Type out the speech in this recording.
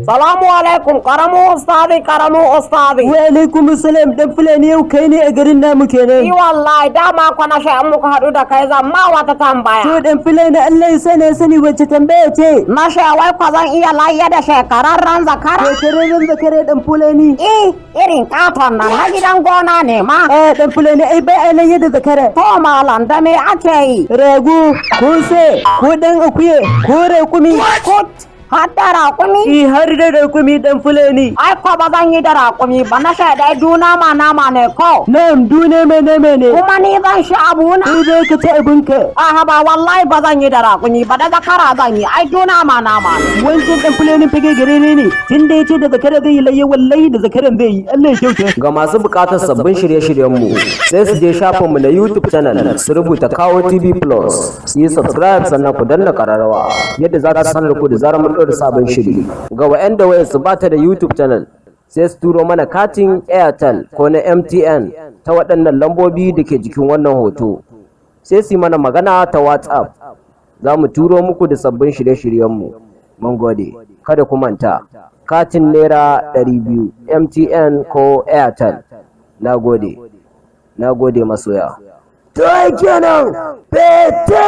Salamu alaikum, karamin ustazi, karamin ustazi. Wa alaikum salam, dan Fulani, yau kai ne a garin namu kenan. Ni wallahi dama kwana sha in muka haɗu da kai zan ma wata tambaya. To dan Fulani, Allah ya sani sani, wacce tambaya ce? Na sha wai kwa zan iya layya da shekararren zakara? Shekararren zakara, dan Fulani? Eh, irin katon nan na gidan gona ne ma. Eh, dan Fulani, ai bai a layya da zakara. To malam, da me ake yi? Rago ko sai ko dan akuya ko raƙumi. Kut, har da raƙumi? Eh, har da raƙumi, dan Fulani. Ai ko ba zan yi da raƙumi ba, na sha dai du nama nama ne ko? Na'am, du ne mai ne ne. Kuma ni zan shi abuna? Kai zai ka ci abinka. Aha, ba wallahi ba zan yi da raƙumi ba, da zakara zan yi, ai du nama nama ne. Wancan dan Fulani fage gare ne ne tun da yace da zakara zai yi layya, wallahi da zakaran zai yi. Allah ya kyauta. Ga masu buƙatar sabbin shirye-shiryenmu, sai su je shafinmu na YouTube channel, su rubuta Kawo TV Plus, su yi subscribe, sannan ku danna ƙararrawa yadda za ta sanar ku da zarar mun ɗora sabon shiri. Ga waɗanda wayar su bata da YouTube channel, sai su turo mana katin Airtel ko na MTN ta waɗannan lambobi da ke jikin wannan hoto. Sai su yi mana magana ta WhatsApp. Za mu turo muku da sabbin shirye-shiryenmu. Mun gode. Kada ku manta, katin ₦200, MTN ko Airtel. Na gode. Na gode, masoya. To kenan, Fete!